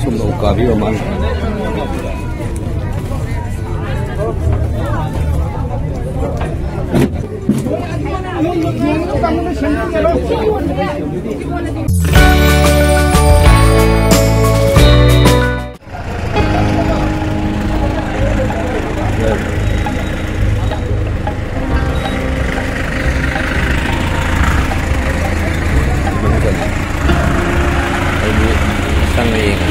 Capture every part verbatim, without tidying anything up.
ꯁꯣꯝꯗ ꯎꯀꯥꯕꯤ ꯃꯃꯥꯡ꯫ ꯑꯩꯗꯤ ꯆꯪꯉ ꯌꯦꯡꯉꯦ꯫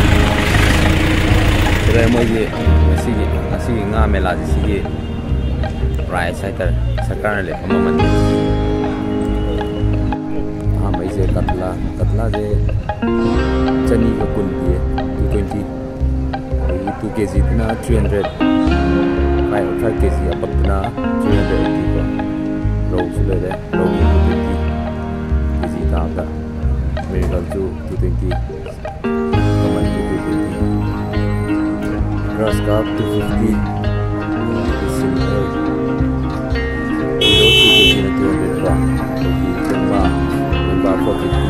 ꯁꯤꯗ ꯃꯣꯏꯒꯤ ꯉꯁꯤꯒꯤ, ꯉꯁꯤꯒꯤ ꯉꯥ ꯃꯦꯂꯥꯁꯦ ꯁꯤꯒꯤ price ꯍꯥꯏꯇꯥꯔꯦ, ꯁꯔꯀꯥꯔꯅ ꯂꯦꯞꯄ ꯃꯃꯜ꯫ ꯑꯍꯥꯟꯕꯩꯁꯦ ꯀꯠꯂꯥ, ꯀꯠꯂꯥꯁꯦ ꯆꯅꯤꯒ ꯀꯨꯟ ꯄꯤꯌꯦ, two twenty꯫ ꯑꯗꯒꯤ two KGꯗꯨꯅ three hundred, five, five KG ꯑꯄꯠꯇꯨꯅ three hundred ꯄꯤꯀꯣ꯫ ꯔꯧꯁꯨ ꯂꯩꯔꯦ, ꯔꯧ two twenty, KG ꯇꯥꯕꯗ꯫ ꯃꯤꯔꯒꯜꯁꯨ two twenty, ꯃꯃꯜꯁꯨ two twenty꯫ Grass carp two fifty, ꯏꯁꯤꯡ ꯂꯩ꯫ ꯀꯤꯂꯣ two KGꯅ two hundred ꯀꯣ꯫ ꯑꯗꯒꯤ ꯄꯦꯡꯕꯥ, ꯄꯦꯡꯕꯥ four fifty꯫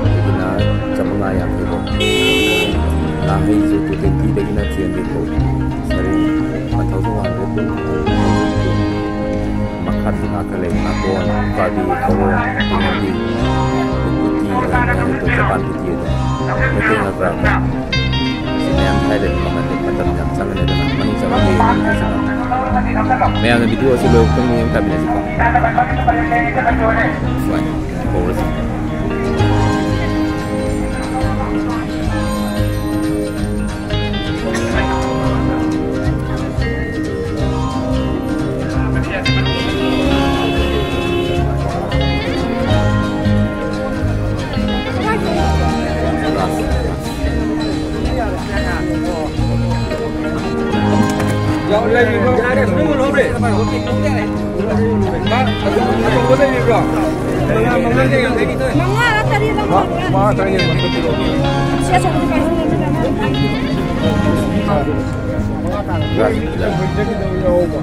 ꯑꯗꯒꯤꯅ ꯆꯥꯃꯉꯥ ꯌꯥꯡꯈꯩ ꯐꯥꯎ꯫ ꯉꯥꯍꯩꯁꯨ two twentyꯗꯒꯤꯅ three hundred ꯐꯥꯎ꯫ ꯁꯔꯦꯡ one thousand one hundred꯫ ꯃꯈꯥꯗ ꯉꯥꯛꯇ ꯂꯩ꯫ ꯉꯥꯇꯣꯟ, ꯎꯀꯥꯕꯤ, ꯀꯧꯔꯣꯡ, ꯇꯨꯡꯍꯟꯕꯤ, ꯎꯇꯤ, ꯖꯄꯥꯟ ꯎꯇꯤ ꯑꯗꯣ꯫ ꯃꯩꯇꯩ ꯉꯥ ꯀꯔꯥ ꯀꯣ꯫ ꯁꯤ ꯃꯌꯥꯝ ꯍꯥꯏꯔꯗꯤ ꯃꯃꯜꯗꯤ ꯃꯇꯝ ꯌꯥꯝ ꯆꯪꯒꯅꯤ, ꯑꯗꯨꯅ ꯃꯅꯨꯡ ꯆꯪꯉꯒ ꯌꯦꯡꯉꯁꯤ꯫ ꯃꯌꯥꯝꯅ video ꯑꯁꯤ ꯂꯣꯏꯕ ꯈꯛꯇꯪ ꯌꯦꯡ ꯇꯥꯃꯤꯟꯅꯁꯤꯀꯣ꯫ ꯍꯣꯏ, ꯍꯧꯔꯁꯤ꯫ ꯌꯥꯎꯔꯦ, ꯂꯩꯕꯤꯕ꯭ꯔꯣ? ꯌꯥꯔꯦ, ꯑꯗꯨꯝ ꯂꯧꯔꯦ꯫ ꯃꯥ, ꯑꯗꯨꯝ, ꯑꯗꯨꯝ ꯂꯩꯕꯤꯕ꯭ꯔꯣ? ꯃꯉꯥꯔ ꯇꯔꯦꯠꯂ ꯃꯥ, ꯂꯧꯔꯦ꯫ ꯃꯉꯥ ꯇꯔꯦꯠ꯫ ꯁꯦ, ꯁꯦ, ꯑꯗꯨꯝ ꯄꯥꯏꯔꯣ꯫ ꯌꯥꯎꯕ꯫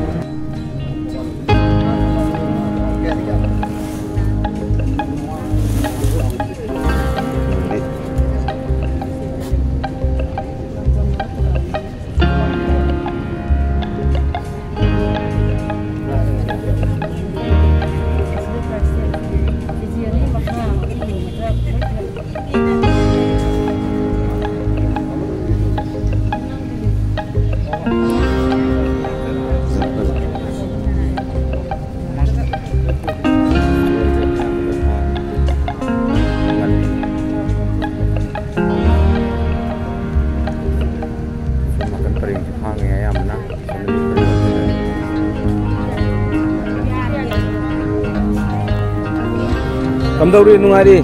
ꯀꯝꯗꯧꯔꯤ? ꯅꯨꯡꯉꯥꯏꯔꯤ?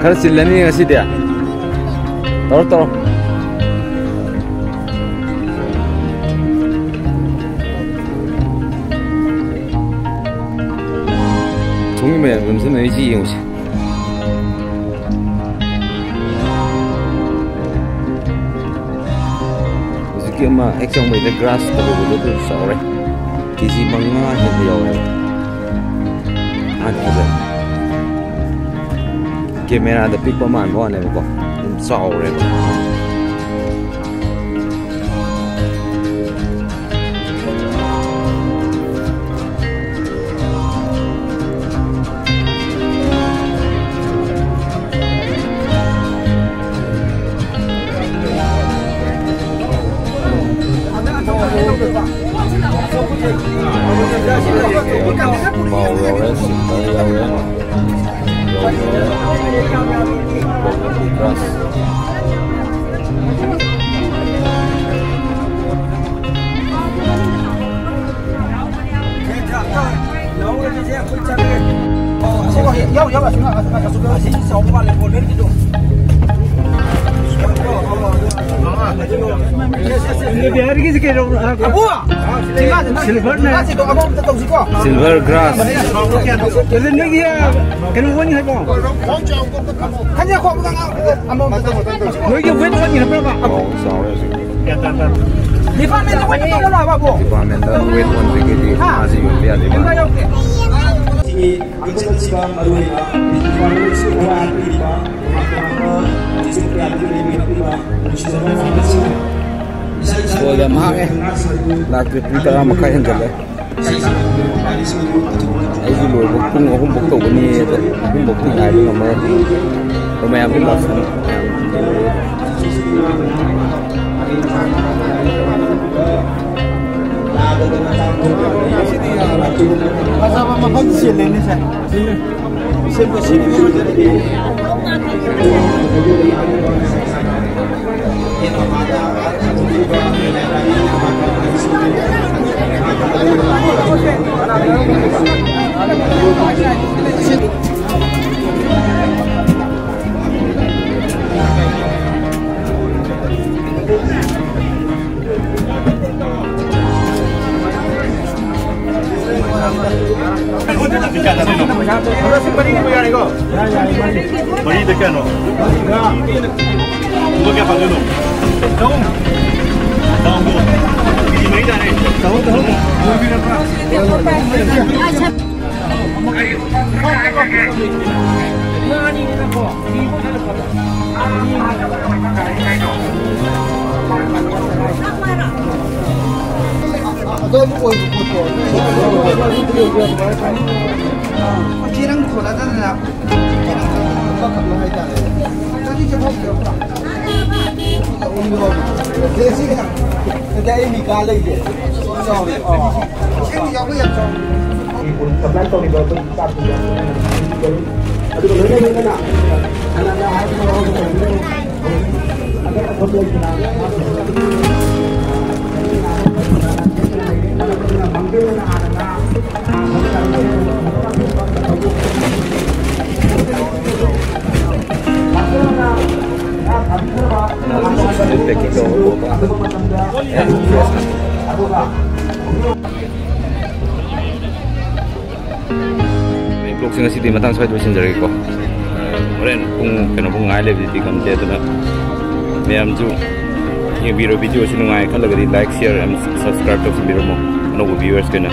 ꯈꯔ ꯆꯤꯜꯂꯅꯤ ꯉꯁꯤꯗꯤ꯫ ꯇꯧꯔꯣ, ꯇꯧꯔꯣ꯫ ꯊꯣꯡꯒꯤ ꯃꯌꯥꯝ ꯌꯣꯝꯁꯤꯟꯅꯔꯤꯁꯤ ꯌꯦꯡꯉꯨꯁꯤ꯫ ꯍꯧꯖꯤꯛꯀꯤ ꯑꯃ ꯍꯦꯛ ꯆꯪꯕꯩꯗ ꯒ꯭ꯔꯥꯁ ꯇꯧꯍꯧꯕꯗꯣ ꯑꯗꯨ ꯆꯥꯎꯔꯦ꯫ ꯀꯦ ꯖꯤ ꯃꯉꯥ ꯍꯦꯟꯕ ꯌꯥꯎꯋꯦꯕ꯫ ꯃꯥꯗꯤ ꯐꯖꯔꯦ꯫ ꯀꯦꯃꯦꯔꯥꯗ ꯄꯤꯛꯄ ꯃꯥꯟꯕ ꯋꯥꯅꯦꯕꯀꯣ, ꯑꯗꯨꯝ ꯆꯥꯎꯔꯦꯕ꯫ ꯕꯥꯎ ꯌꯥꯎꯔꯦ, ꯁꯤꯜꯚꯔ ꯌꯥꯎꯔꯦ, ꯌꯥꯎꯔꯦ꯫ ꯕꯤꯍꯥꯔꯒꯤꯁꯤ ꯀꯩꯅꯣ? ꯑꯕꯨ! ꯁꯤꯜꯚꯔꯅꯦ꯫ Silver grass. ꯑꯗꯨ ꯅꯣꯏꯒꯤ, ꯀꯩꯅꯣ ꯑꯣꯟꯅꯤ ꯍꯥꯏꯕ꯭ꯔꯣ? ꯅꯣꯏꯒꯤ ꯋꯦꯠ ꯑꯣꯟꯅꯤ ꯍꯥꯏꯕ꯭ꯔꯕ? ꯑꯣ, ꯆꯥꯎꯔꯦ ꯍꯧꯖꯤꯛ꯫ ꯗꯤꯄꯥꯔꯠꯃꯦꯟꯗ ꯋꯦꯠ ꯑꯣꯟꯕꯤꯒꯗꯤ ꯃꯥꯁꯦ ꯌꯣꯟꯕ ꯌꯥꯗꯦ꯫ ꯁꯤꯒꯤ ꯃꯤꯡꯆꯠ ꯑꯁꯤꯗ ꯃꯔꯨꯑꯣꯏꯅ ꯗꯤꯄꯥꯔꯠꯃꯦꯟ ꯑꯁꯤꯕꯨ ꯍꯔꯥꯎ ꯍꯔꯥꯎ ꯄꯤꯔꯤꯕ ꯇꯣꯉꯥꯟ ꯇꯣꯉꯥꯟꯕ ꯗꯤꯁꯇ꯭ꯔꯤꯛ ꯀꯌꯥꯗꯒꯤ ꯂꯩꯕꯤꯔꯛꯂꯤꯕ ꯅꯨꯡꯁꯤꯖꯕ ꯃꯌꯥꯝ ꯑꯁꯤꯅ ꯏꯁꯥ ꯏꯁꯥꯒꯤ ꯁ꯭ꯀꯨꯜꯗ ꯃꯍꯥꯛ ꯂꯥꯛꯇ꯭ꯔꯦ꯫ ꯄꯨꯡ ꯇꯔꯥ ꯃꯈꯥꯏ ꯍꯦꯟꯖꯜꯂꯦ꯫ ꯑꯩꯒꯤ ꯂꯣꯏꯕ ꯄꯨꯡ ꯑꯍꯨꯝ ꯐꯥꯎ ꯇꯧꯒꯅꯤ, ꯑꯗꯣ ꯑꯍꯨꯝ ꯐꯥꯎꯗꯤ ꯉꯥꯏꯕ ꯉꯝꯃꯔꯣꯏ꯫ ꯑꯗꯣ ꯃꯌꯥꯝꯗꯤ ꯂꯥꯛꯁꯅꯨ꯫ ꯐꯖꯕ ꯃꯐꯝ ꯁꯤꯜꯂꯦꯅꯦ ꯁꯦ꯫ ꯁꯦꯝꯕ ꯁꯤꯅꯤ꯫ ꯀꯌꯥ ꯇꯥꯗꯣꯏꯅꯣ? ꯃꯔꯤꯗ ꯀꯌꯥꯅꯣ? ꯂꯨꯄꯥ ꯀꯌꯥ ꯇꯥꯗꯣꯏꯅꯣ? ꯆꯍꯨꯝ꯫ ꯆꯍꯨꯝ꯫ ꯀꯦꯖꯤ ꯃꯔꯤ ꯇꯥꯔꯦ꯫ ꯆꯍꯨꯝ, ꯆꯍꯨꯝ꯫ ꯑꯗꯣ ꯑꯗꯨ ꯑꯣꯏꯕ ꯄꯣꯠꯇꯣ꯫ ꯆꯦ ꯅꯪ ꯊꯣꯂꯗꯅ ꯆꯦ ꯅꯪ ꯊꯣꯂꯗꯅ ꯍꯥꯏꯇꯥꯔꯦ꯫ ꯆꯅꯤ ꯆꯍꯨꯝ ꯄꯤꯔꯛꯄ꯭ꯔꯥ? ꯑꯗ ꯑꯩ ꯃꯤ ꯀꯥ ꯂꯩꯒꯦ꯫ ꯆꯥꯎꯔꯦ꯫ ꯑꯁꯦꯡꯕ ꯌꯥꯎꯕ ꯌꯥꯝ ꯆꯥꯎꯔꯦ꯫ ꯁꯄ꯭ꯂꯥꯏ ꯇꯧꯔꯤꯕ ꯑꯩꯈꯣꯏ ꯆꯥꯛꯁꯤꯡꯗ ꯑꯗꯨꯒ ꯂꯣꯏꯅ ꯂꯣꯏꯅꯅ ꯍꯥꯟꯅ ꯍꯥꯏꯕ ꯍꯧꯔꯒ ꯇꯧꯕꯤꯔꯣ꯫ ꯄꯦꯛꯀꯤꯡ ꯇꯧꯕ ꯈꯣꯠꯄ ꯌꯥꯝ ꯐ꯭ꯔꯦꯁ ꯑꯣꯏ꯫ ꯑꯩ ꯕ꯭ꯂꯣꯛꯁꯦ ꯉꯁꯤꯗꯤ ꯃꯇꯥꯡ ꯁ꯭ꯋꯥꯏꯗ ꯂꯣꯏꯁꯤꯟꯖꯔꯒꯦꯀꯣ꯫ ꯍꯣꯔꯦꯟ ꯄꯨꯡ ꯀꯩꯅꯣ ꯄꯨꯡ ꯉꯥꯏ ꯂꯩꯕꯗꯨꯗꯤ ꯉꯝꯗꯦ꯫ ꯑꯗꯨꯅ ꯃꯌꯥꯝꯁꯨ ꯌꯦꯡꯕꯤꯔꯣ, ꯚꯤꯗꯤꯑꯣꯁꯤ ꯅꯨꯡꯉꯥꯏ ꯈꯜꯂꯒꯗꯤ like, share and subscribe ꯇꯧꯁꯤꯟꯕꯤꯔꯝꯃꯣ ꯑꯅꯧꯕ viewers ꯀꯩꯅ꯫